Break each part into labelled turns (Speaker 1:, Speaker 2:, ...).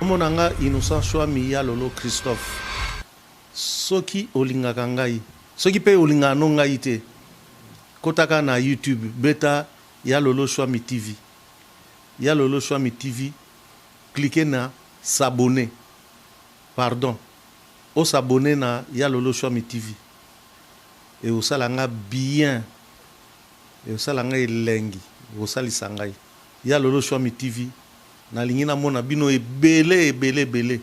Speaker 1: Kombo na nga Innocent Shuami ya Lolo Christophe. Soki olingaka ngai, soki pe olingaka no ngai te, kotaka na YouTube beta Ya Lolo Shuami TV. Ya Lolo Shuami TV, cliquer na s'abonner. Pardon, o s'abonner na Ya Lolo Shuami TV. Ekosala nga bien, ekosala nga elengi, ekosalisa ngai. Ya Lolo Shuami TV, nalingi namona bino ebele ebele ebele.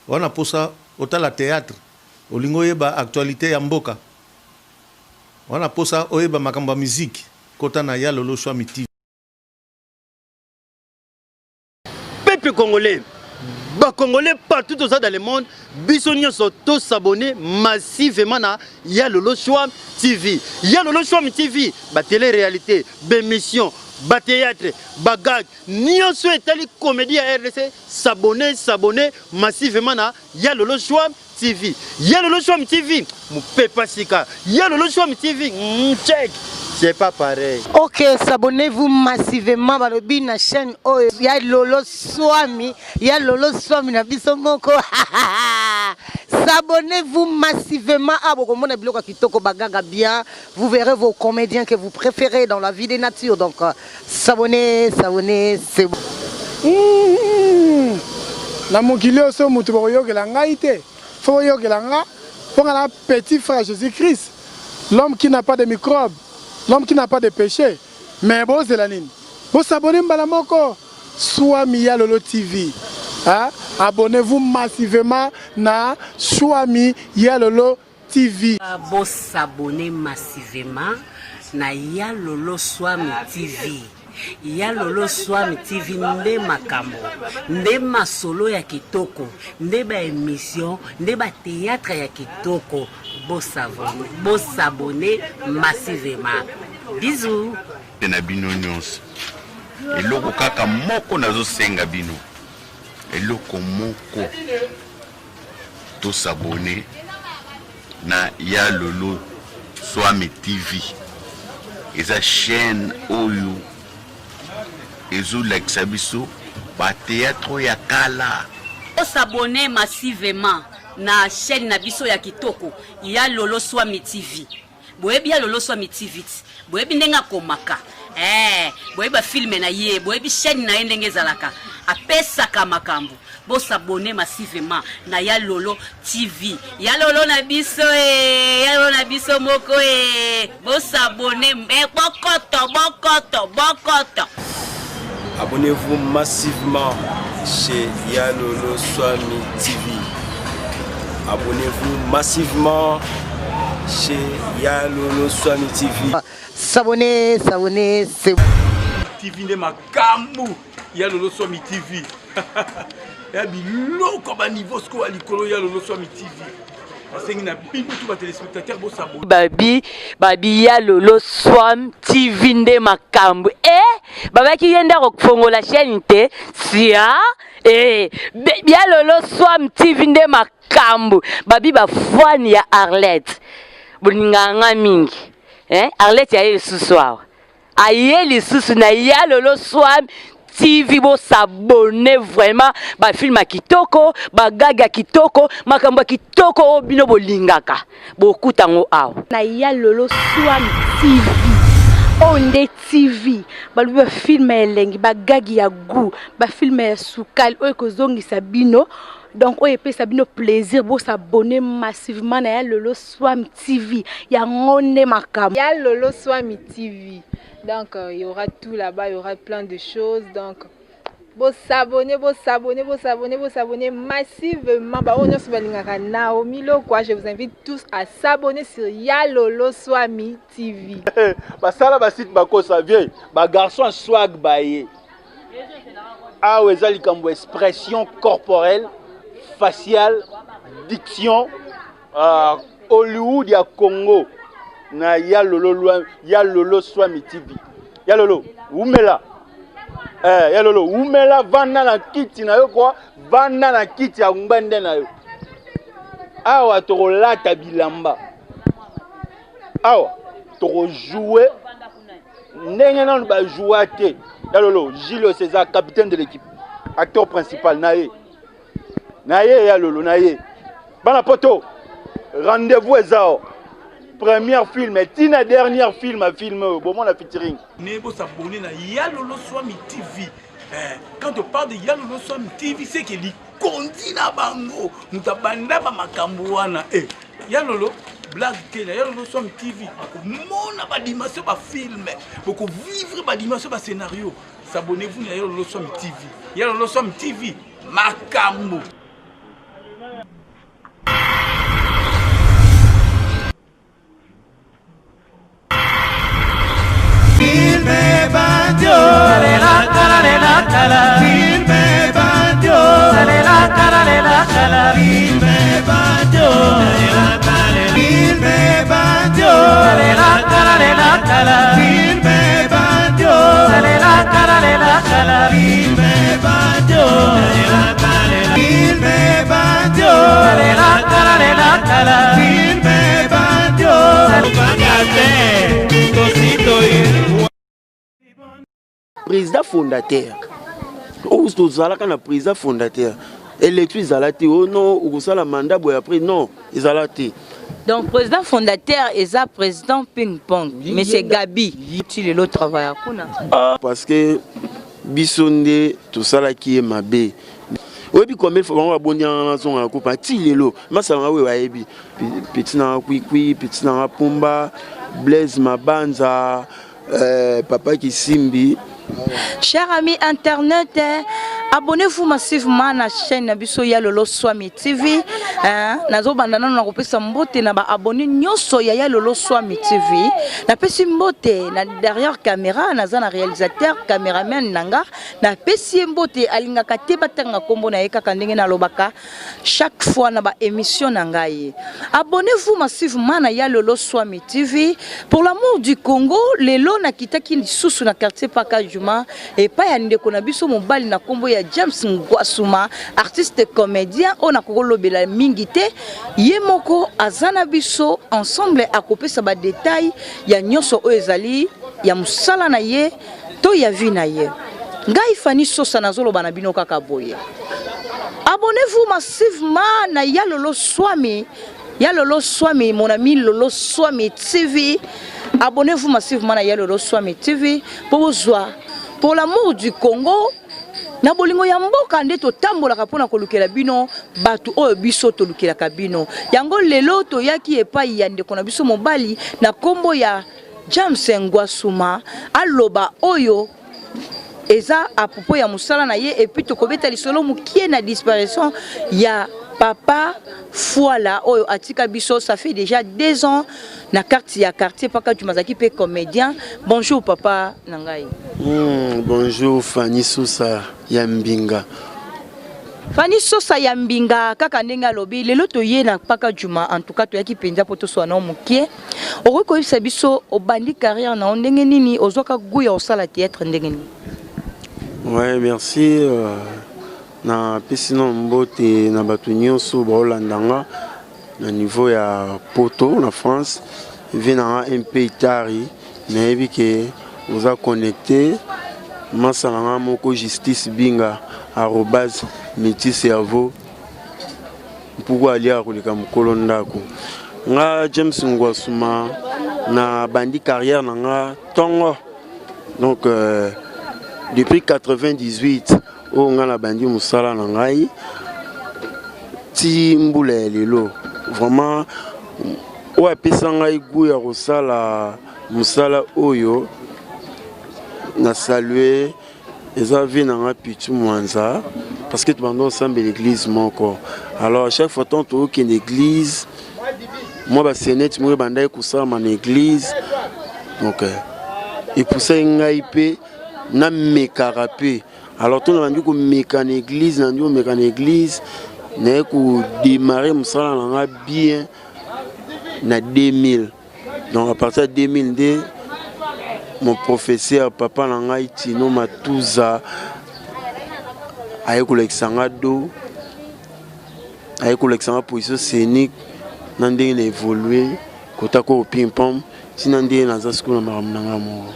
Speaker 1: Oza na posa otala theatre, olingi oyeba actualite ya mboka, oza na posa oyeba makambo ya musique, kota na Ya Lolo Shuami TV.
Speaker 2: Peuple congolais, ba congolais partout toza dans le monde, biso nyonso to s'abonner massivement na Ya Lolo Shuami TV. Ya Lolo Shuami TV, ba télé réalité, ba émission, ba théâtre, ba gag, nyonso etali comédie ya RDC, s'abonner, s'abonner massivement na Ya Lolo Shuami TV. Ya Lolo Shuami TV, mupepa sika. Ya Lolo Shuami TV, check. C'est pas pareil.
Speaker 3: Ok, s'abonnez-vous massivement balobi na chaîne oyo ya Lolo Swami, ya Lolo Swami na biso moko. S'abonnez-vous massivement à bokomona biloko ya kitoko bagaga bien. Vous verrez vos comédiens que vous préférez dans la vie des natures. Donc euh, s'abonnez, s'abonnez, c'est bon.
Speaker 4: Mmh. Na mokili oyo so moto bokoyokela ngai te, fo boyokela nga mpo nga na petit frère Jésus-Christ, l'homme qui n'a pas de microbe, l'homme qui n'a pas de péché. Mais bozela nini? Bosabone mbala moko Swami ya Lolo TV. Hein? Abonnez-vous massivement na Swami ya Lolo TV.
Speaker 5: Bo s'abonner massivement na Ya Lolo Swami TV. Ya Lolo Swami TV nde makambo, nde masolo ya kitoko, nde ba emission, nde ba theatre ya kitoko. Bo s'abonner, bo s'abonner massivement. Bisous.
Speaker 6: Na bino nyonso eloko kaka moko nazosenga bino eloko moko to s'abonner na ya lolo swami tv eza chaîne oyo ezolakisa biso ba théâtre oyo ya kala.
Speaker 5: Bo s'abonner massivement na chaîne na biso ya kitoko ya Lolo Swami TV. Boyebi ya Lolo Swami TV ti. Boyebi ndenge akomaka. Eh, boyebi ba film na ye, boyebi chaîne na ye ndenge ezalaka. Apesaka makambo. Bo s'abonner massivement na ya Lolo TV. Ya Lolo na biso eh, ya Lolo na biso moko eh. Bo s'abonner, eh, bokoto, bokoto, bokoto.
Speaker 7: Abonnez-vous massivement chez Ya Lolo Swami TV. Abonnez-vous massivement chez Ya Lolo Swami TV.
Speaker 3: S'abonner, s'abonner, c'est
Speaker 8: TV nde makambu ya Lolo Swami TV. Ya biloko ba niveau sikoyo ya likolo ya Lolo Swami TV. Nasengi na bino tout ba téléspectateurs bo s'abonner.
Speaker 9: Babi babi ya Lolo Swam TV nde makambu eh babaki ye nde akofongola chaîne te sia eh ya Lolo Swam TV nde makambu babi ba fan ya Arlette bolingaka nga mingi eh Arlette ya ye lisusu awa aye lisusu na ya Lolo Swam TV bo s'abonner vraiment ba film ya kitoko ba gag ya kitoko makambo ya kitoko oyo bino bolingaka bokuta yango awa
Speaker 10: na ya Lolo Swam TV oyo nde TV balobi ba film ya elengi ba gag ya goût ba film ya sukali oyo ekozongisa bino donc oyo epesa bino plaisir bo s'abonner massivement na ya Lolo Swam TV yango nde makambo
Speaker 11: ya Lolo Swami TV donc euh, il y aura tout là-bas il y aura plein de choses donc bo s'abonner bo s'abonner bo s'abonner bo s'abonner massivement ba oyo nyonso balingaka Naomi Lokwa je vous invite tous à s'abonner sur Ya Lolo Swami TV
Speaker 12: basala ba site bakosa vieux ba garçon swag baye awa eza likambo expression corporelle faciale diction uh, Hollywood ya Congo na ya lolo ya lolo swami TV ya lolo wumela eh, ya lolo wumela vanda na kiti na yo kwa vanda na kiti ya ngbende na yo awa tokolata bilamba awa tokojoue ndenge nanu bajoua te ya lolo Gilles César capitaine de l'équipe acteur principal na ye. Na ye ya lolo na ye. Bana poto rendez-vous eza o. Première film tina dernière film film oyo bomona featuring.
Speaker 8: Ne bo s'abonner na Ya Lolo Swami TV. Eh, quand on parle de Ya Lolo Swami TV, c'est que likondi na bango. Moto abanda ba makambo wana. Eh, Ya Lolo blague te na Ya Lolo Swami TV. Bokomona ba dimension ba film, boko vivre ba dimension ba scénario. S'abonnez-vous na Ya Lolo Swami TV. Ya Lolo Swami TV, makambo.
Speaker 13: Président fondateur oyo tozalaka na président fondateur élection ezala te o oh non okosala mandat boye après non ezala te.
Speaker 9: Donc président fondateur eza président ping pong monsieur Gabi ti lelo travailla kuna.
Speaker 13: Ah, parce que biso nde tosalaki ye mabe oyebi combien fois bango babondi yanga nazonga na kupa ti lelo masala nga oyo bayebi petit nanga kwikwi petit nanga pumba blaise mabanza euh, papa kisimbi.
Speaker 9: Chers amis internet, eh, abonnez-vous massivement à la chaîne na biso ya Lolo Swami TV. Hein, nazo banda nanu na kopesa mbote na ba abonnés nyoso ya ya Lolo Swami TV. Napesi mbote na derrière caméra, naza na réalisateur, caméraman nanga. Napesi ye mbote alingaka te batanga kombo na ye kaka ndenge nalobaka chaque fois na ba émission na ngai. Abonnez-vous massivement na ya Lolo Swami TV pour l'amour du Congo. Lelo na kitaki lisusu na quartier Pakadjuma epai ya ndeko na biso mobali na kombo ya James Ngwasuma, artiste comédien oyo nakokolobela mingi te, ye moko aza na biso ensemble akopesa ba détails ya nyonso oyo ezali ya mosala na ye to ya vie na ye. Ngai Fanny Sosa nazoloba na bino kaka boye. Abonnez-vous massivement na Ya Lolo Swami, Ya Lolo Swami, mon ami Lolo Swami TV. Abonnez-vous massivement na Ya Lolo Swami TV pour bozwa pour l'amour du Congo. Na bolingo ya mboka nde totambolaka mpo na kolukela bino bato oyo biso tolukelaka bino. Yango lelo toyaki epai ya ndeko na biso mobali na kombo ya James Ngwasuma aloba oyo eza à propos ya mosala na ye et puis tokobeta lisolo mokie na disparition ya papa Fuala oyo atika biso ça fait déjà 2 ans na carte ya quartier Pakadjuma azalaki mpe comédien. Bonjour papa na ngai.
Speaker 13: Bonjour Fanny Sousa ya Mbinga.
Speaker 9: Fanny Sosa ya Mbinga kaka ndenge alobi lelo toye na Pakadjuma en tout cas toyaki mpenza mpo toswana nao mokie. Okoki koyebisa biso obandi carrière na yo ndenge nini, ozwaka goût ya kosala théâtre ndenge nini?
Speaker 13: Ouais, merci. Euh, napesi na mbote na bato nyonso baolanda nga na niveau ya poto na France vie na nga mp itari nayebi ke oza connecté masa na nga moko justice binga arobase multi cerveau Mpuku aliaka koleka mokolo ndako. Nga James Ngwasuma na bandi carrière na nga tongo. Donc euh, depuis 98 oyo nga na bandi mosala na ngai ti mbula ya lelo vraiment oyo apesa ngai goût ya kosala mosala oyo na salue Eza vie na nga Pichu Mwanza parce que tobanda osambela église moko alors à chaque fois tant tokende église mwa basenete moko ebandaki kosalama na église donc euh, epusaki ngai mpe namekaka mpe alors to nabandi komeka na église nabandi komeka na église naye kodemare mosala na nga bien na 2000 Donc à partir de 2000 nde mon professeur papa na ngai Tino Matuza aye kolakisa nga do aye kolakisa nga position scénique na ndenge na évolue kota ko ping pong ntina ndenge naza sikoyo na makambo na ngai moko.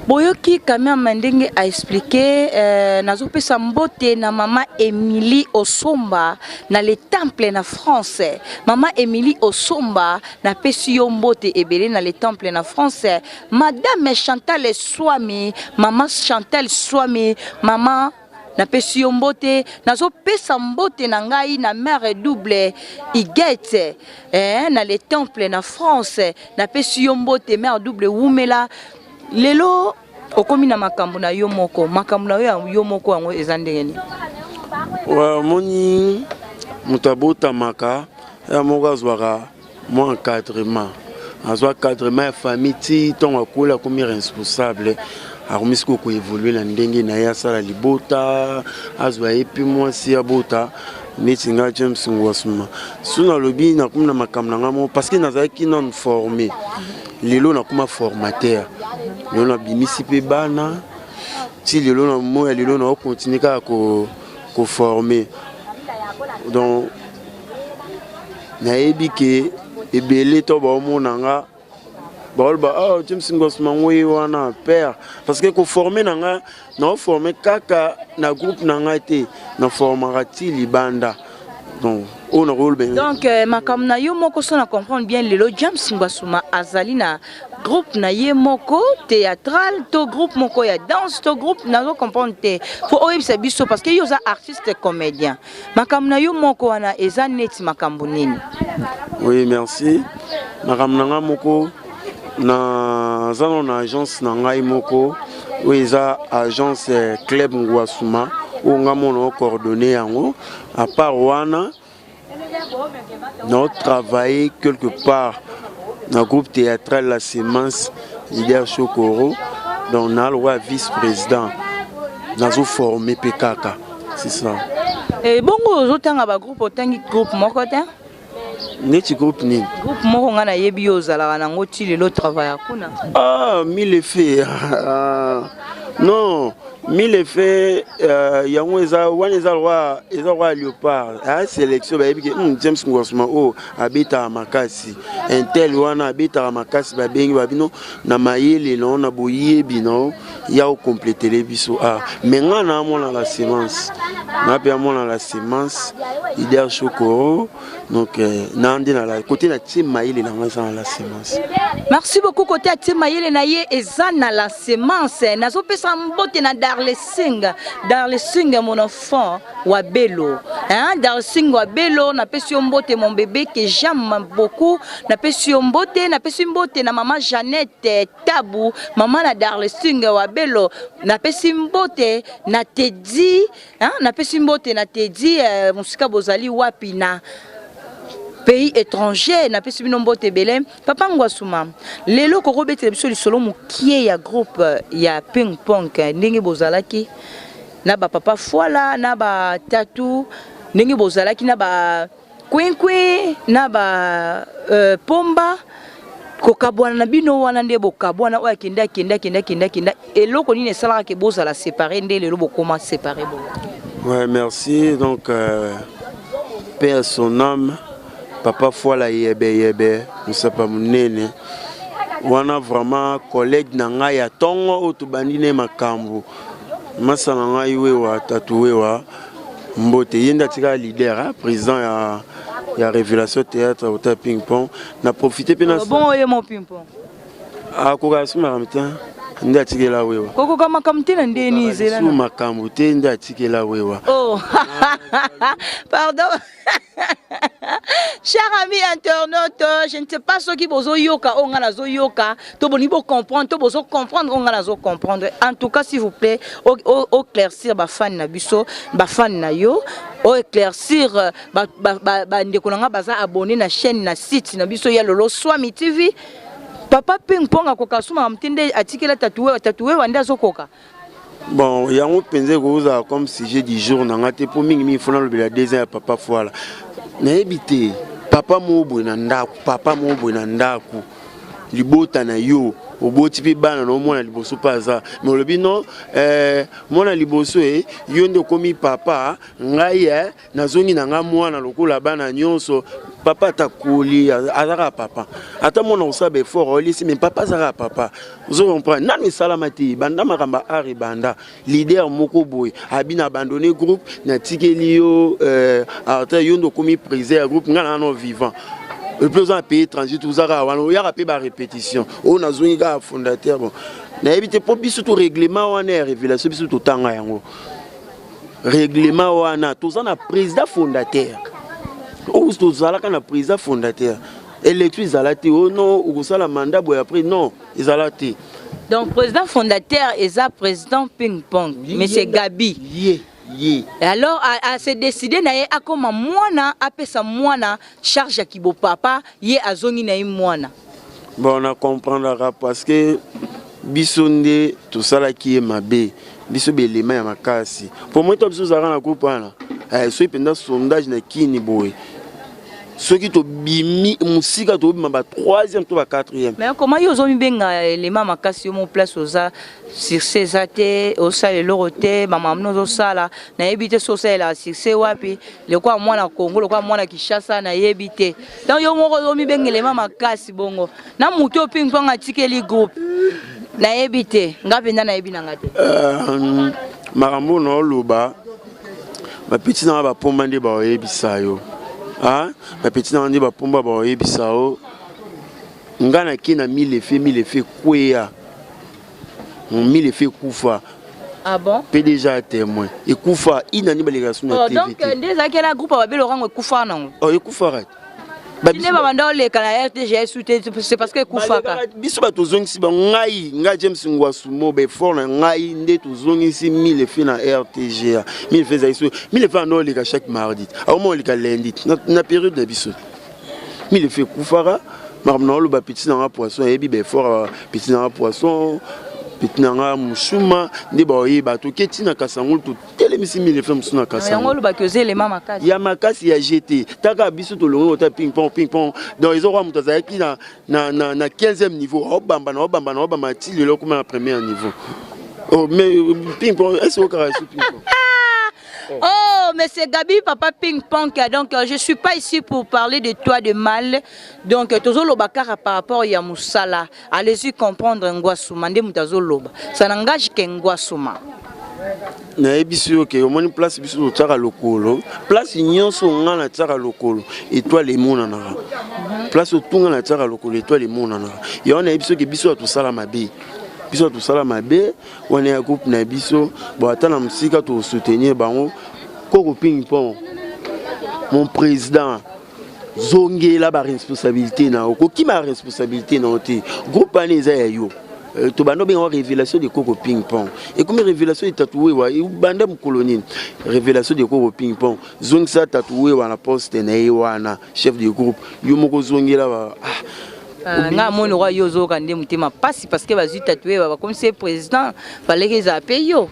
Speaker 9: Boyoki cameraman ndenge a expliquer euh, nazopesa mbote na mama Emilie Osomba na le temple na France. Mama Emilie Osomba napesi yo mbote ebele na le temple na France. Madame Chantal Swami, mama Chantal Swami, mama napesi yo mbote nazopesa mbote na ngai na mare double igete eh, na le temple na france napesi yo mbote mare double wumela lelo okomi na makambo na yo moko makambo na yo ya yo moko yango eza ndenge nini
Speaker 13: omoni moto abotamaka ya moko azwaka mwa encadrement azwa encadrement ya famille ti ntongo akoli akomi responsable akomi sikoyo koevolue na ndenge na ye asala libota azwa ye mpe mwasi abota neti nga james ngwasuma so nalobi nakomi na makambo na ngai moko parce que nazalaki nanu forme lelo nakoma formateur lelo nabimisi mpe bana ti lelo na moi ya lelo naokontinue kaka koforme donc nayebi ke ebele to baomona nga baoloba oh, james ngosma ngo ye wana père parce que koforme na nga naoforme kaka na groupe na ngai te naformaka ti libanda donc oyo nakoloba
Speaker 9: donc euh, makambo na yo moko so na comprendre bien lelo james ngwasuma azali na groupe na ye moko théâtral to groupe moko ya danse to groupe nazo comprendre te fo oyebisa biso parce que yo oza artiste comédien Makambo na yo moko wana eza neti makambo nini?
Speaker 13: Oui, merci. Makambo na ngai moko naza nano na agence na ngai moko oyo eza agence eh, club Ngwasuma oyo ngai moko nao coordonne yango. À part wana nao travailler quelque part na groupe théâtral La Semence leader Chokoro donc na lokola vice président nazo former mpe kaka. C'est ça.
Speaker 9: Et eh, bongo ozotanga ba groupe otangi groupe moko te?
Speaker 13: Neti groupe nini?
Speaker 9: Groupe moko nga nayebi yo ozalaka nango ti lelo travailla kuna.
Speaker 13: Ah, mille effets. Ah, non, mille effets euh, yango eza wana eza roi eza roi léopard. Ah, sélection bayebi ke hmm, James Ngwasuma oh abetaka makasi. Intel wana abetaka makasi babengi babino na mayele na na boyebi na ya okompletele biso ah me nga na amona la semence na mpe amona la semence leader chokoro donc euh, na nde na la kote na tie mayele na nga eza na la semence
Speaker 9: merci beaucoup kote atie mayele na ye eza na la semence nazopesa mbote na darlesing darlesing mon enfant Wabelo hein Darcing Wabelo napesi yo mbote mon bébé que j'aime beaucoup napesi yo mbote napesi mbote na maman Jeannette Tabu maman na Darcing Wabelo napesi mbote na Teddy hein napesi mbote na Teddy euh, mosika bozali wapi na pays étranger napesi bino mbote ebele papa ngwasuma lelo kokobetela biso lisolo mokie ya groupe ya ping pong ndenge bozalaki na ba papa fuala na ba tatu ndenge bozalaki na ba kwinkwi na ba euh, pomba kokabwana na bino wana nde bokabwana oyo akende akende akende akende akende eloko nini esalaka ke bozala séparé nde lelo bokoma séparé bongo
Speaker 13: ouais merci donc euh, paix à son âme papa fuala yebe yebe mosapa monene wana vraiment collègue na ngai ya ntongo oyo tobandi ne makambo Masa na ngai wewa tatu wewa mbote ye nde atikala leader hein, président ya ya révélation théâtre ota ping pong na profite mpe na
Speaker 9: oh, bongo ye mo ping pong
Speaker 13: akoka su makambo te nde atikela wewa
Speaker 9: kokoka makambo te na ndeni
Speaker 13: zela su makambo te nde atikela wewa
Speaker 9: oh pardon Cher ami internaute, je ne sais pas ce qui bozo yoka, oyo nga nazo yoka, to boni bo comprendre, to bozo comprendre oyo nga nazo comprendre. En tout cas, s'il vous plaît, o, o, o éclaircir ba fan na biso, ba fan na yo, o éclaircir euh, ba ba ba, ba ndeko na nga baza abonné na chaîne na site na biso ya Lolo Swami TV. Papa Ping Pong akoka suma mtinde atikela tatoué, tatoué wande azokoka.
Speaker 13: Bon, yango mpenza ekozala comme sujet du jour na nga te mpo mingimingi fo nalobela deux ans ya papa fuala nayebi te papa moko boye na ndako papa moko boye na ndako Libota na yo oboti mpe bana na omwana liboso mpe aza mais olobi non eh, mwana liboso e yo nde okomi papa ngai eh, nazongi na ngai mwana lokola bana nyonso. Papa ata koli azaka papa, ata mwana kosala baeffort olisi, mais papa azaka papa. Ozo comprendre? Nanu esalama te banda makambo ya art ebanda, leader moko boye abi na abandonne groupe, natikeli yo euh, ata yo nde okomi président ya groupe, ngai na nano vivant. Et puis oza na pays étranger, toza kaka wana, oyaka mpe barépétition oyo nazongi kaka fondateur. Bon, nayebi te mpo biso to règlement wana ya révélation, biso totanga yango règlement wana, toza na président fondateur oyo, tozalaka na président fondateur. Élection ezala te oyo non, okosala mandat boye après, non, ezala te.
Speaker 9: Donc président fondateur eza président Ping Pong, monsieur Gabi.
Speaker 13: Ye ye.
Speaker 9: Et alors a, a se décidé na ye akoma mwana, apesa mwana charge ya kibopapa, ye azongi na ye mwana.
Speaker 13: Bon, na comprendra parce que biso nde tosalaki ye mabe, biso belema ya makasi. Po moi to biso ozalaka na groupe wana eh, soki mpenza sondage na kini boye, soki tobimi mosika, tobima ba 3e to ba 4e.
Speaker 9: Mais comment yo ozomibenga elema makasi, yo mo place oza succès eza te, osala eloko te, bamama ozosala, nayebi te so osalelaka succès wapi, lokola mwana Congo, lokola mwana Kinshasa, nayebi te. Donc yo moko ozomibenga elema makasi bongo na motu oyo Ping Pong atikeli groupe, nayebi te, nga mpenza nayebi na nga te.
Speaker 13: Makambo na oloba, bapeti nanga bapomba nde baoyebisa yo. Bapeti nanga nde bapomba baoyebisa yo. Nga nake na mille efe, mille efe ekweya, mille efe ekufa.
Speaker 9: Ah bon?
Speaker 13: PDG a témoin, ekufa inani, balekaka su na
Speaker 9: Oh,
Speaker 13: TV
Speaker 9: donc
Speaker 13: te.
Speaker 9: Nde ezalaki na groupe ya Babe Lorango, ekufa nango.
Speaker 13: Oh, ekufaka.
Speaker 9: Nde babanda oleka na RTGS te, c'est parce que ekufaka.
Speaker 13: Biso bato tozongisi bango, ngai ngai James Ngwasumo, baeffort na ngai nde tozongisi mille efe na RTGA. Mille efe ezali so, mille efe ando oleka chaque mardi, aoma oleka lundi na période na biso. Mille efe ekufaka. Makambo na oloba, petit nanga Poisson ayebi baeffort, petit nanga Poisson, petit nanga Musuma nde baoyeba. Toke ntina Kasangulu, totelemisi mille efe mosusu na
Speaker 9: yango.
Speaker 13: Kasangulu.
Speaker 9: Olobaki oza elema makasi.
Speaker 13: Ya makasi ya gt taka biso tolongi ota ping pong, ping pong. Donc eza kwa moto azalaki na 15e niveau, aobamba na aobamba na aobamba ti lelo okoma na premier niveau. Oh, mais ping pong est ce okaka esu ping pong?
Speaker 9: Oh, monsieur Gabi, papa Ping Pong, donc je suis pas ici pour parler de toi de mal. Donc, tozoloba kaka par rapport ya musala. Allez-y comprendre Ngwasuma, nde mutu azoloba. Ça n'engage que Ngwasuma.
Speaker 13: Nayebisi yo ke omoni place biso totiaka lokolo, place nyonso nga natiaka lokolo, étoile emonanaka. Place otunga natiaka lokolo, étoile emonanaka. Yango nayebi soki biso ya tosala mabe, biso ya tosala mabe wana ya groupe na biso. Bon, ata na mosika tosoutenir bango. Koko Ping Pong, mon président, zongela baresponsabilité na yo, kokima responsabilité na yo te. Groupe wana eza ya yo. Tobanda obenga révélation de Koko Ping Pong, ekomi révélation de Tatouewa. Ebanda mokolo nini révélation de Koko Ping Pong? Zongisa Tatouewa na poste na ye wana, chef de groupe, yo moko zongela ba ah.
Speaker 9: Nga amoni roi, yo ozoyoka nde motema pasi parce que bazwi Tatouewa, bakomisi ye président, faleki ezala mpe yo.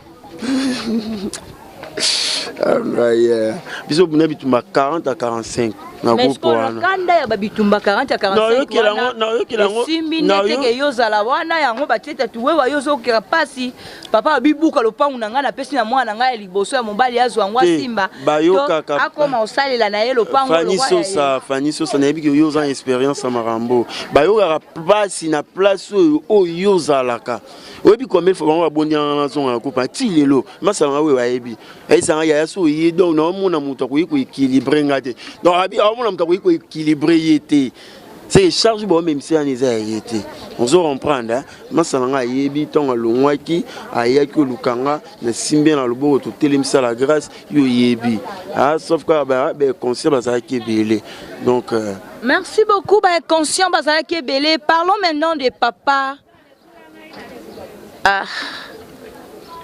Speaker 13: Ngai biso buna bitumba 40 à 45 na groupe wana.
Speaker 9: Kanda ya babitumba 40 ya 45 esimbi nde teke yo ozala wana, yango batie Tatouewa, yo ozokeka mpasi. Papa abibuka lopangu na ngai, napesi na mwana na ngai ya liboso ya mobali, azwa yango, asimba, akoma osalela na ye lopangu.
Speaker 13: Fani Sosa, Fani Sosa, nayebi ke yo oza na expérience ya makambo. Bayokaka mpasi na place oyo oyo yo ozalaka. Oyebi combien fois bango babondianga nazonga na groupe? Ti lelo masalanga oyo bayebi, ayesanga yaya so oye. Donc naomona moto akoki koéquilibre nga te. Donc abi aomona moto akoki koéquilibre ye te, c'est que charge baomemisa wana eza ya ye te. Ozo comprendre? Masala nga ayebi ntango alongwaki, ayaki oluka nga, nasimbi na loboko, totelemisa la grâce. Yo oyebi, sauf kaka baconscient bazalaki ebele. Donc
Speaker 9: Merci beaucoup. Baconscient bazalaki ebele. Parlons maintenant de papa. Ah.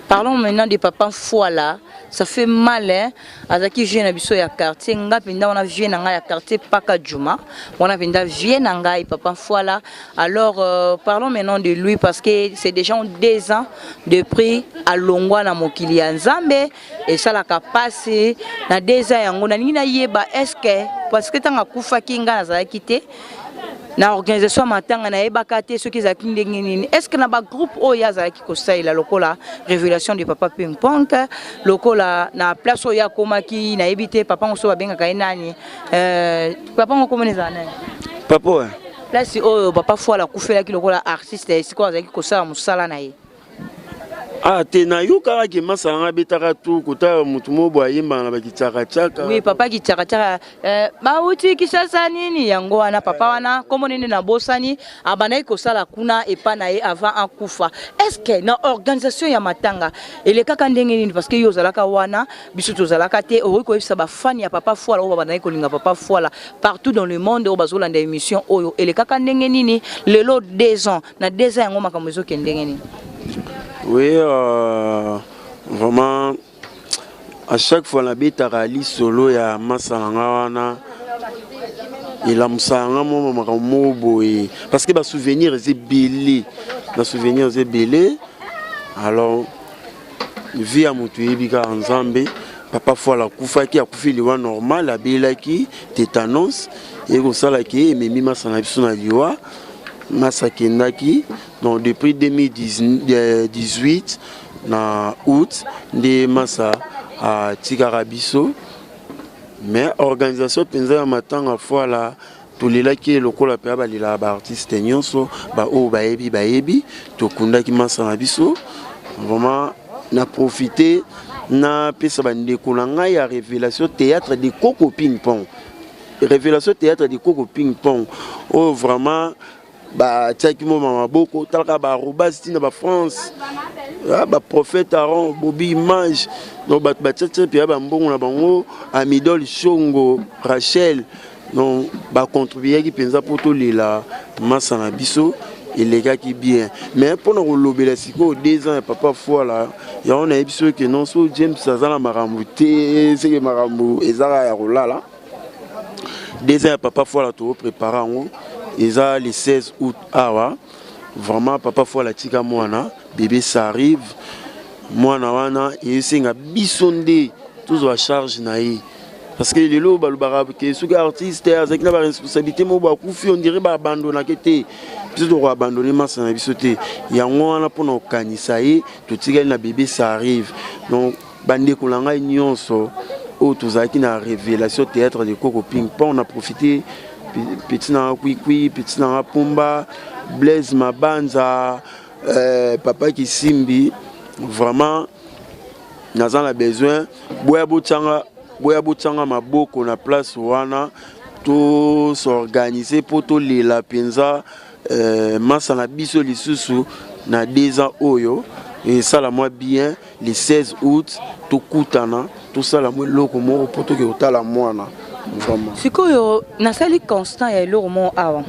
Speaker 9: Parlons maintenant de papa Fouala. Ça fait mal, hein. Azaki vieux na biso ya quartier. Nga penda wana vieux na nga ya quartier Paka Juma. Wana penda vieux na ngai papa Fouala. Alors parlons maintenant de lui parce que c'est déjà 2 ans depuis alongwa na mokili ya Nzambe et ça la pasi na 2 ans yango na ningi na yeba est-ce que parce que tanga akufaki nga nazalaki te. Na organisation ya matanga nayebaka te soki ezalaki ndenge nini. Est-ce que na ba groupe oyo ye azalaki kosalela lokola révélation de papa ping pong, lokola na place oyo ye akomaki nayebi te papa ngo so babengaka ye nani, euh, papa ngo komona ezala nani?
Speaker 7: Papa oyo
Speaker 9: place oyo papa Fuala akufelaki lokola artiste ya esika oyo azalaki kosala mosala na ye.
Speaker 13: Ah te nayokaka ke masa nanga abetaka tour kotala motu moko boye ayembaka na bakitsakatsaka.
Speaker 9: Oui papa kitsakatsaka eh, bauti Kinshasa nini yango wana papa wana kombo nini nabosani abandaki kosala kuna epa na ye avant akufa. Est-ce que na organisation ya matanga elekaka ndenge nini parce que yo ozalaka wana biso tozalaka te okoki koyebisa ba fan ya papa Fuala oyo babandaki kolinga papa Fuala partout dans le monde oyo bazolanda émission oyo elekaka ndenge nini lelo 2 ans Na deux ans yango makambo ezo kende ndenge nini?
Speaker 13: Oui, euh, vraiment à chaque fois nabetaka lisolo ya masa na nga wana elamusaka nga mwa makambo moko boye parce que basouvenir eza ebele basouvenir eza ebele alors vie ya moto eyebi kaka nzambe papa foala akufaki akufi liwa normal abelaki tétanos ekosalaki ye ememi masa na biso na liwa masa akendaki donc depuis 2018 na août nde masa atikaka biso mais organisation mpenza ya matanga foala Tolelaki ye lokola mpenza balelaka ba artistes nyonso, ba oyo bayebi bayebi. Tokundaki masa na biso. Vraiment na profiter napesa bandeko na ngai ya révélation théâtre de Koko Ping Pong. Révélation théâtre de Koko Ping Pong oyo vraiment batiaki mwa maboko talaka ba arobase ntina ba France ah, ba prophète Aaron Bobi Image donc bato batiatia mpenza bambongo na bango Amidol Shongo Rachel Donc ba contribuaki mpenza mpo tolela masa na biso elekaki bien mais mpo na kolobela sikoyo deux ans ya papa Fuala yango nayebi soki ke non so James aza na makambo te seke makambo ezaka ya kolala deux ans ya papa Fuala tokoprépare yango eza le 16 août awa vraiment papa Fuala atika mwana bebe ça arrive mwana wana esenga biso nde tozwa charge na ye parce que lelo balobaka ke soki artiste azalaki na baresponsabilité moko bakufi on dirait baabandonake te biso tokoabandone masa na biso te yango wana mpona kokanisa ye totikali na bebe ça arrive donc bandeko na ngai nyonso oyo tozalaki na révélation théâtre de koko ping pong na profite petit na nga kwikwi petit na nga pumba blaise mabanza euh, papa kisimbi vraiment naza na besoin boya botianga boya botianga maboko na place wana to s'organiser mpo tolela mpenza euh, masa na biso lisusu na deux ans oyo esala mwa bien le 16 août tokutana tosala mwa eloko moko mpo toke kotala mwana vraiment
Speaker 9: sikoyo nasali constant ya eloko moko awa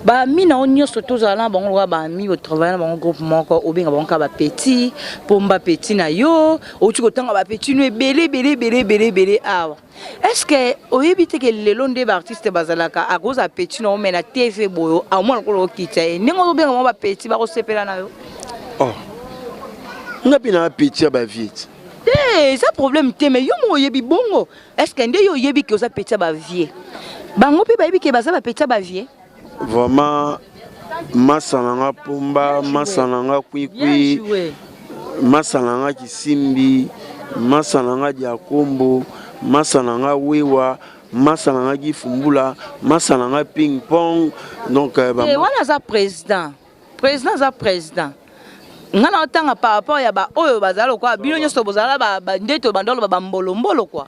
Speaker 9: baami na yo nyonso tozala na bango lokola baami otravaille na bango groupe moko obenga bango kaka bapetit pomba petit na yo outi kotanga bapetit no ebele ebele ebele ebele ebele awa est ce que oyebi te ke lelo nde baartiste bazalaka akozala petit na yo mai na tv boyo amwa lokola okitisa ye ndenge ozobenga bango bapetit bakosepela na yo
Speaker 13: oh nga mpe na petit ya bavie ti
Speaker 9: te eza problème te mais yo moko oyebi bongo est ce que nde yo oyebi ke oza petit ya bavie bango mpe bayebi ke baza bapetit ya bavie
Speaker 13: vraiment masa na nga pomba masa na nga kwikwi masa na nga kisimbi masa na nga diakombo masa na nga wewa masa na nga kifumbula masa na nga ping pong donc euh,
Speaker 9: eh, wana aza président président aza président nga na otanga par rapport ya baoyo bazala lokola bino nyonso bozala nde tobanda oloba bambolombolo kua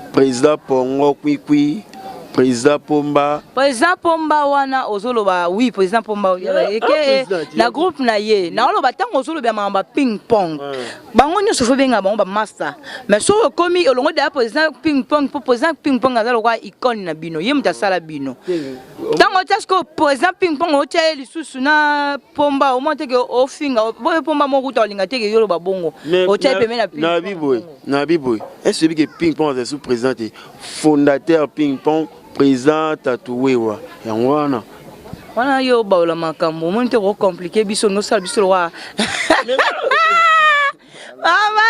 Speaker 13: président pongo kwikwi président pomba
Speaker 9: président pomba wana ozoloba oui président pomba eke na groupe na ye naoloba ntango ozolobela makambo ya ping pong bango nyonso fo benga bango bamaster mais soki okomi olongo deya président ping pong mpo président ping pong aza lokola icone na bino ye moto asala bino ntango otya sikoyo président ping pong otya ye lisusu na pomba omona teke ofinga boye pomba moko kuta olinga teke yo oloba bongo otya ye pembe na
Speaker 13: ping nabi boye nabi boye est ce que ping pong azali sous président te fondateur ping pong président tatuwewa yango wana
Speaker 9: wana yo obaola makambo omoni te okocomplike biso nosala biso lokola mama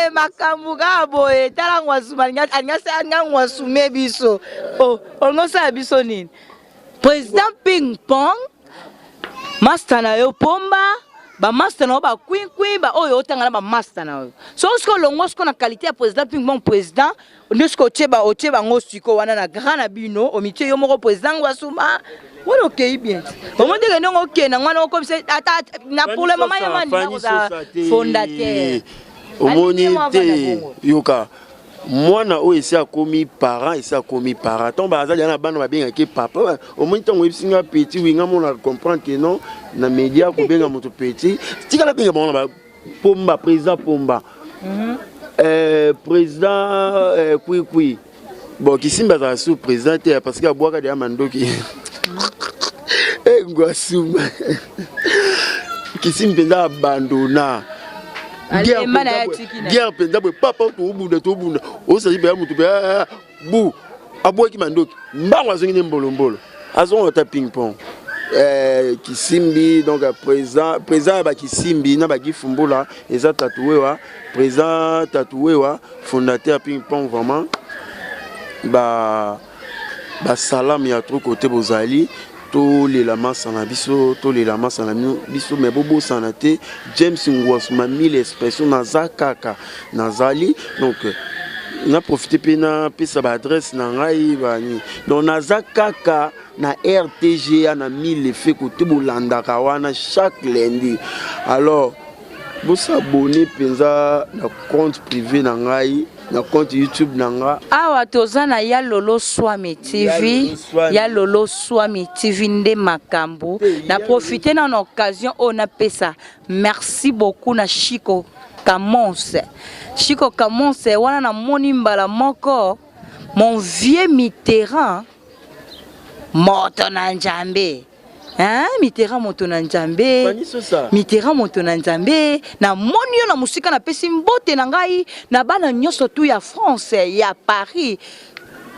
Speaker 9: e makambo kaka boye tala ngwasuma alinga ngwasume biso oh, olingi osala biso nini Président ping pong, master na yo pomba, ba master na yo ba kwinkwin, ba oyo otanga na ba master na yo. Soki sikoyo olongwa sikoyo na qualité ya président ping pong président, nde sikoyo otie ba otie bango sikoyo wana na grand na bino, omitie yo moko président Ngwasuma. Wana okei bien. Omoni ndenge ndenge okende yango wana okomisa ata na pour le moment ye mwa ndima kozala fondateur.
Speaker 13: Omoni te yoka mwana oyo esi akomi parent esi akomi parent ntango baza deja na bana babengaki papa omoni ntango oyebisi nga petit wi nga mona comprendre que non na media kobenga moto petit tika nabenga bango na pomba président pomba mm -hmm. euh, président euh, kwikwi bon kisimba azala sous président te parce que abwaka deja mandoki eh, ngwasuma kisimbi mpenza abandona guerre mpenza boye papa tobunda tobunda osali mpenza motu mpe ah, ah, bu abwaki mandoki mbango azongi nde mbolombolo azonga ata ping pong eh, kisimbi donc euh, président président ya bakisimbi na bagifumbula eza tatuwewa président tatuwewa fondateur ping pong vraiment ba basalamu ya trop kote bozali tolela masa na biso tolela masa na biso me bobosana te james ngwasuma mille expression naza kaka nazali donc na profite mpe napesa baadresse na ngai bani donc naza kaka na rtga na mille efe kote bolandaka wana chaque lundi alors bosabone mpenza na compte privé na ngai na compte youtube na nga
Speaker 9: awa toza na ya lolo swami tv ya lolo swami tv nde makambo na profite na na occasion oyo napesa merci beaucoup na chico kamons chico kamons wana namoni mbala moko mon vieux mitterrand moto na njambe Hein, Mitterrand moto na Nzambe. Mitterrand moto na Nzambe. Na moni yo na musika na pesi mbote na ngai na bana nyoso tu ya France ya Paris.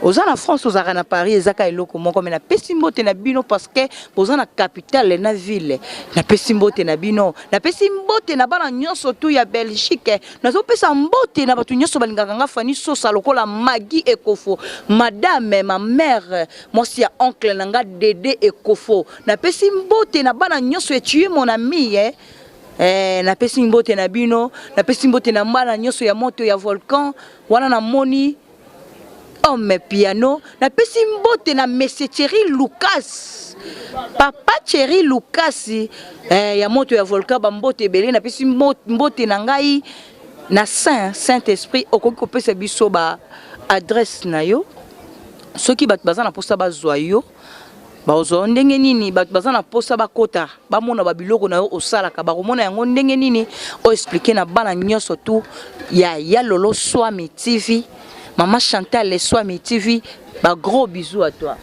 Speaker 9: Oza na France ozalaka na Paris ezaka eloko moko mais na pesi mbote na bino parce que boza na capitale na ville. Na pesi mbote na bino. Na pesi mbote na bana nyoso tu ya Belgique. Nazo pesa mbote na bato nyoso balingaka nga Fanny Sosa lokola Maggie Ekofo, madame ma mère Mwasi ya oncle na nga Dede Ekofo. Napesi mbote na bana nyonso ya tu es mon ami eh. Eh, napesi mbote na bino, napesi mbote na bana nyonso ya moto ya volcan wana namoni homme piano, napesi mbote na monsieur Thierry Lucas. Papa Thierry Lucas eh, ya moto ya volcan ba mbote ebele, napesi mbote na ngai na Saint Saint Esprit okoki kopesa biso ba adresse na yo soki bato baza na mposa bazwa yo bakozwa yo ndenge nini bato baza na mposa bakota bamona babiloko na yo osalaka bakomona yango ndenge nini oexplike na bana nyonso tu ya ya lolo swami tv mama chantal swami tv ba gros bisous à toi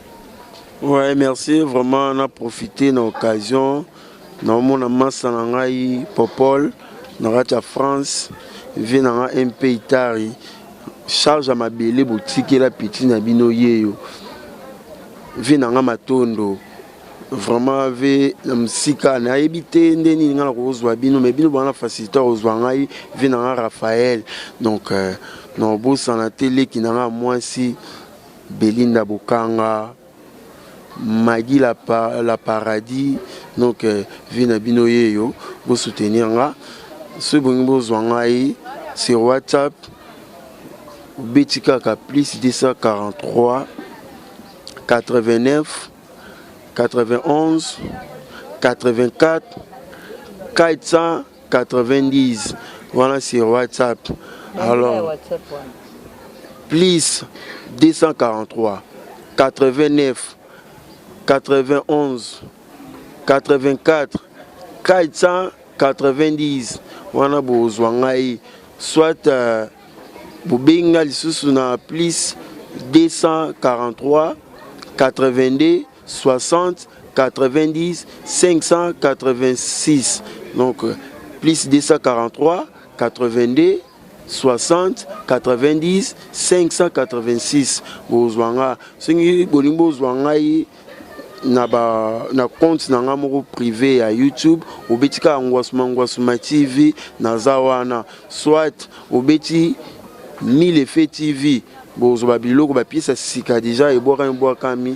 Speaker 13: ouais merci vraiment na profiter na occasion Naomona masta na ngai Popol na kati ya France, vie na ngai MP Itari, charge ya mabele botikela petit na bino yeyo, vie na ngai Matondo vraiment ve na mosika nayebi te nde nini ngai nakozwa bino mais bino bana facilité kozwa ngai vie na ngai Raphaël donc euh, nabosana te leki na ngai mwasi Belinda Bokanga Maggie la, la paradis donc euh, vie na bino yeyo bo soutenir nga soki bongi bozwa ngai sur whatsapp obeti kaka plus 243 89 91 84 490 wana sur whatsapp alors plus 243 89 91 84 490 wana bozwa ngai soit euh, bobengi ngai lisusu na plus 243 82 60 90 586 donc plus 243 82 60 90 586 bozwa nga soki bolingi bozwa ngai na ba na compte na nga moko privé ya YouTube obeti kaka Ngwasuma Ngwasuma TV naza wana soit obeti Mille Effets TV bozwa ba biloko ba pièces ya sika deja ebwakami bwakami.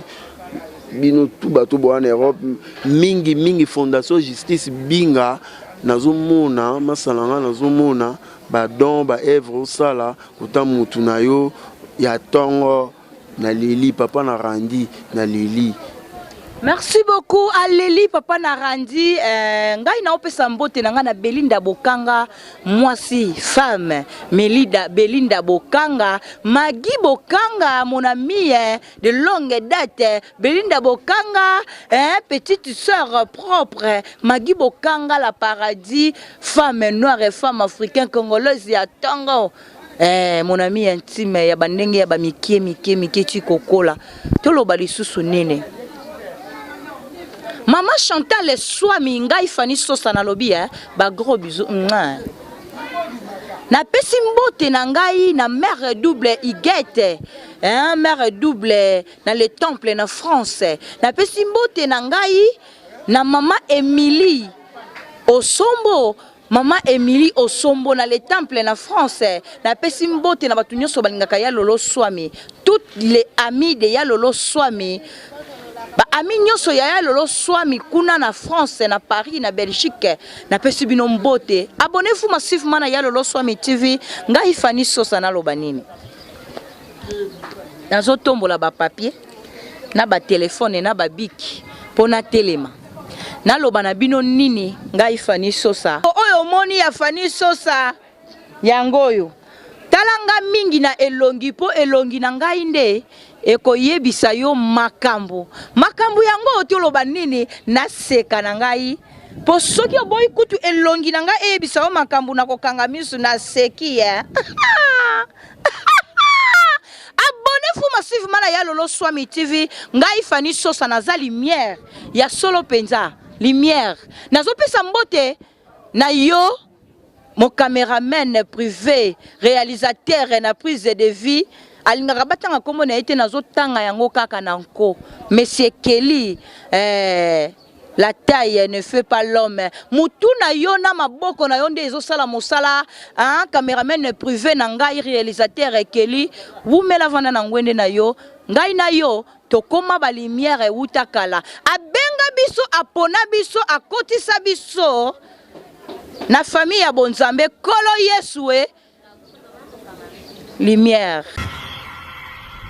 Speaker 13: Bino tout bato boa na Europe mingi mingi fondation justice binga nazomona masala nga nazomona ba don ba œuvre osala kota mutu na yo ya tongo na leli papa na randi na leli.
Speaker 9: Merci beaucoup aleli papa na randi eh, ngai naopesa mbote na ngai na Belinda Bokanga mwasi femme Melida Belinda Bokanga Maggie Bokanga mon amie eh, de longue date Belinda Bokanga eh, petite sœur propre Maggie Bokanga la paradis femme noire et femme africaine congolaise ya tongo Eh, mon ami intime ya bandenge ya bamikie mikie mikie ti kokola toloba lisusu nini mama chantal swami ngai fani sosa nalobi eh, ba gros bisous Mouah. napesi mbote na ngai na mère double igete hein, mère double na le temple na france napesi mbote na ngai na mama emilie osombo Maman Emilie Osombo na le temple na France napesi mbote na bato nyonso balingaka ya Lolo Swami toutes les amis de ya Lolo Swami ba amis nyonso ya ya Lolo Swami kuna na France na Paris na Belgique napesi bino mbote abonnez-vous massivement na ya Lolo Swami TV ngai Fanny Sosa naloba nini nazotombola ba papier na ba telefone na ba bic mpo natelema naloba na bino nini ngai Fanny Sosa oyo omoni ya Fanny Sosa yango oyo tala nga mingi na elongi mpo elongi na ngai nde ekoyebisa yo makambo makambo yango toloba nini naseka na ngai mpo soki oboyi kutu elongi na ngai eyebisa yo makambo nakokanga misu naseki eh? Abonnez-vous massivement na ya Lolo Swami TV. Ngai Fanny Sosa naza lumière ya solo penza lumière. Nazopesa mbote na yo mon cameraman privé, réalisateur na prise de vie alingaka batanga kombo na ye te nazotanga yango kaka na nko monsieur Kelly eh, La taille ne fait pas l'homme. Mutu na yo na maboko na yo nde ezosala mosala. Hein, cameraman privé na ngai réalisateur Kelly. Wumela vanda na ngwende na yo. Ngai na yo tokoma ba lumière ewuta kala. Abenga biso, apona biso, akotisa biso na famille ya bonzambe Kolo Yesu e lumière.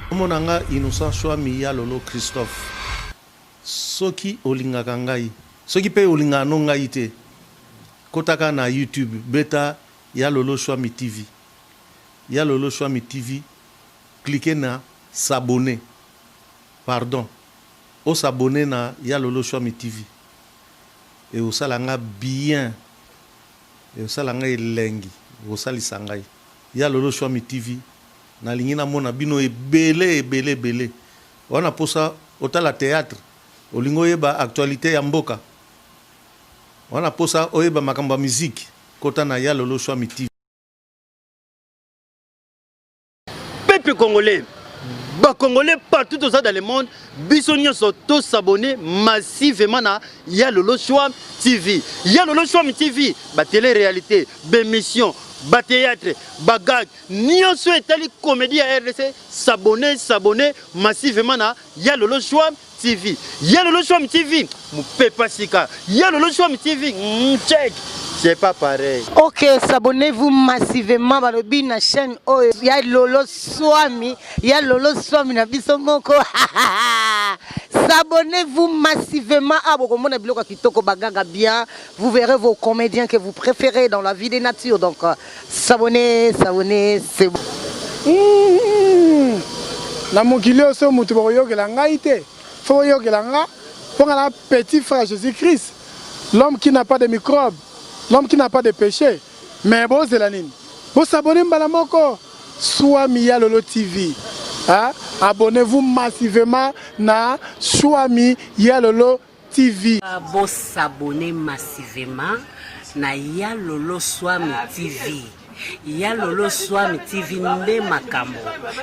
Speaker 1: Kombo na nga Innocent Shwami ya Lolo Christophe. Soki olingaka ngai, soki pe olingaka no ngai te, kota kaka na YouTube beta ya Lolo Shwami TV, ya Lolo Shwami TV cliquer na s'abonner pardon o s'abonner na ya Lolo Shwami TV ekosala nga bien, ekosala nga elengi, ekosalisa ngai. Ya Lolo Shwami TV nalingi namona bino ebele ebele ebele. Oza na posa otala theatre? Olingi oyeba actualite ya mboka? Oza na posa oyeba makambo ya musique? Kota na Ya Lolo Shuami TV.
Speaker 2: Peuple congolais, ba congolais partout toza dans le monde, biso nyonso to s'abonner massivement na Ya Lolo Shuami TV. Ya Lolo Shuami TV, ba télé réalité, ba émission, ba théâtre, ba gag, Nionso etali comedie ya rdc s'abonner s'abonner massivement na ya lolo shuam TV ya lolo shuam TV mupepa sika ya lolo shuam TV mm, check c'est pas pareil.
Speaker 3: Ok, s'abonnez-vous massivement balobi na chaîne oyo ya Lolo Swami, ya Lolo Swami na biso moko. S'abonnez-vous massivement à bokomona biloko ya kitoko bagaga bien. Vous verrez vos comédiens que vous préférez dans la vie des natures. Donc euh, S'abonner, s'abonner, c'est bon.
Speaker 4: Mmh. Na mokili oyo so moto bakoyokela ngai te fo boyokela nga mpo nga na petit frère Jésus Christ l'homme qui n'a pas de microbe l'homme qui n'a pas de péché mais bozela nini bosabone mbala moko Swami ya Lolo TV hein? abonnez-vous massivement na Swami ya Lolo TV.
Speaker 5: Bo s'abonner massivement na Ya Lolo Swami TV. Ya Lolo Swami TV nde makambo,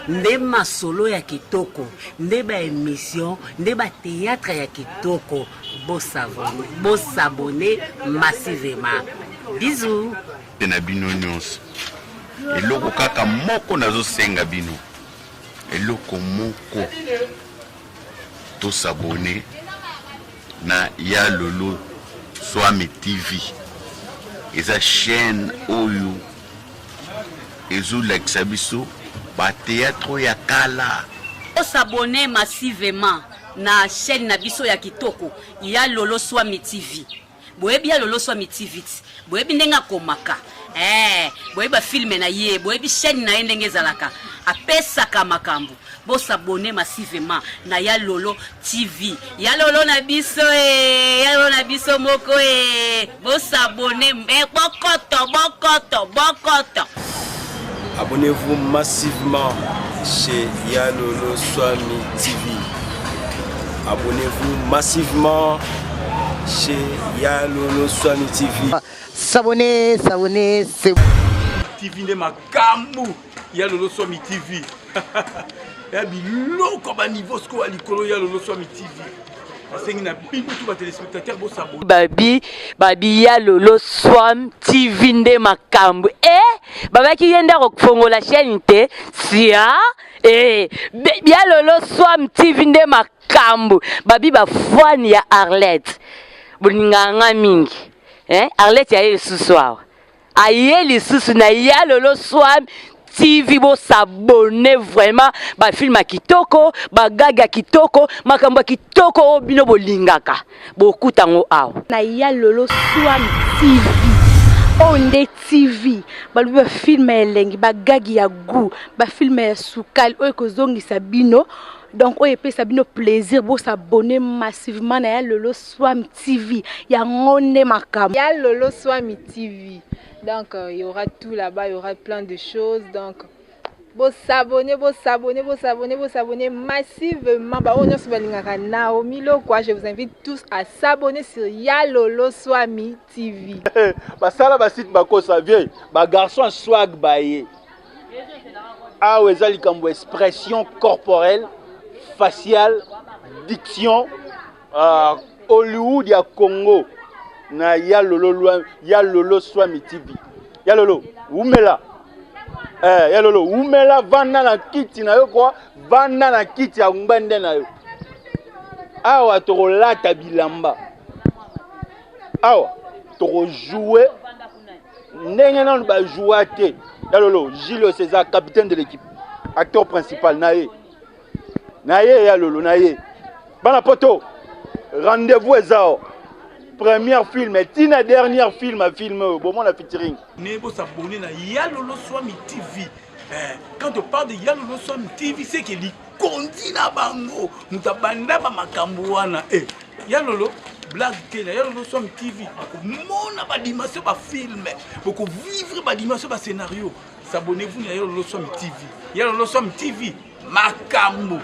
Speaker 5: nde masolo ya kitoko, nde ba emission, nde ba theatre ya kitoko. Bo s'abonner, bo s'abonner massivement. Bisous.
Speaker 6: Na bino nyonso eloko kaka moko nazosenga bino eloko moko. To s'abonner na ya Lolo Swami TV. Eza chaîne oyo ezolakisa biso ba théâtre ya kala.
Speaker 5: To s'abonner massivement na chaîne na biso ya kitoko ya Lolo Swami TV. Boyebi ya Lolo Swami TV ti. Boyebi ndenge akomaka. Eh, boyebi ba film na ye, boyebi chaîne na ye ndenge ezalaka. Apesaka makambo. Bo s'abonner massivement na ya Lolo TV. Ya Lolo na biso eh, ya Lolo na biso moko eh. Bo s'abonner eh, bokoto bokoto bokoto.
Speaker 7: Abonnez-vous massivement chez Yalolo Swami TV. Abonnez-vous massivement chez Yalolo Swami TV.
Speaker 3: S'abonner, s'abonner, c'est
Speaker 8: TV nde makambu ya Lolo Swami TV. Ya biloko ba niveau sikoyo ya likolo ya Lolo Swami TV. Nasengi na bino tout ba téléspectateurs bo s'abonner.
Speaker 9: Babi babi ya Lolo Swam TV nde makambu eh babaki ye nde akofongola chaîne te sia eh ya Lolo Swam TV nde makambu babi ba fan ya Arlette bolingaka nga mingi eh Arlette ya ye lisusu awa aye lisusu na ya Lolo Swam TV bo s'abonner vraiment ba film ya kitoko ba gag ya kitoko makambo ya kitoko oyo bino bolingaka bokuta yango awa
Speaker 10: na ya Lolo Swam TV oyo nde TV balobi ba film ya elengi ba gag ya goût ba film ya sukali oyo ekozongisa bino donc oyo epesa bino plaisir bo s'abonner massivement na ya Lolo Swam TV yango nde makambo
Speaker 11: ya Lolo Swami TV donc euh, il y aura tout là-bas il y aura plein de choses donc bo s'abonner bo s'abonner bo s'abonner bo s'abonner massivement ba oyo nyonso balingaka Naomi Lokwa je vous invite tous à s'abonner sur Ya Lolo Swami TV
Speaker 12: basala ba site bakosa vieux ba garçon swag baye awa eza likambo expression corporelle faciale diction uh, Hollywood ya Congo na ya lolo ya lolo Swami TV ya lolo wumela eh, ya lolo wumela vanda na kiti na yo kwa vanda na kiti ya ngbende na yo awa tokolata bilamba awa tokojoue ndenge nanu bajoua te ya lolo Jules César capitaine de l'équipe acteur principal na ye na ye ya lolo na ye bana poto rendez-vous eza o première film tina dernière film ya film oyo bomona featuring
Speaker 8: ne bosabone na ya lolo swami tv eh, quand on parle de ya lolo swami tv c'est que likondi na bango moto abanda bamakambo wana eh, ya lolo blague te na ya lolo swami tv bokomona badimension bafilme bokovivre badimension bascénario S'abonnez-vous na Yolo Swami TV. Yolo Swami TV, makambo.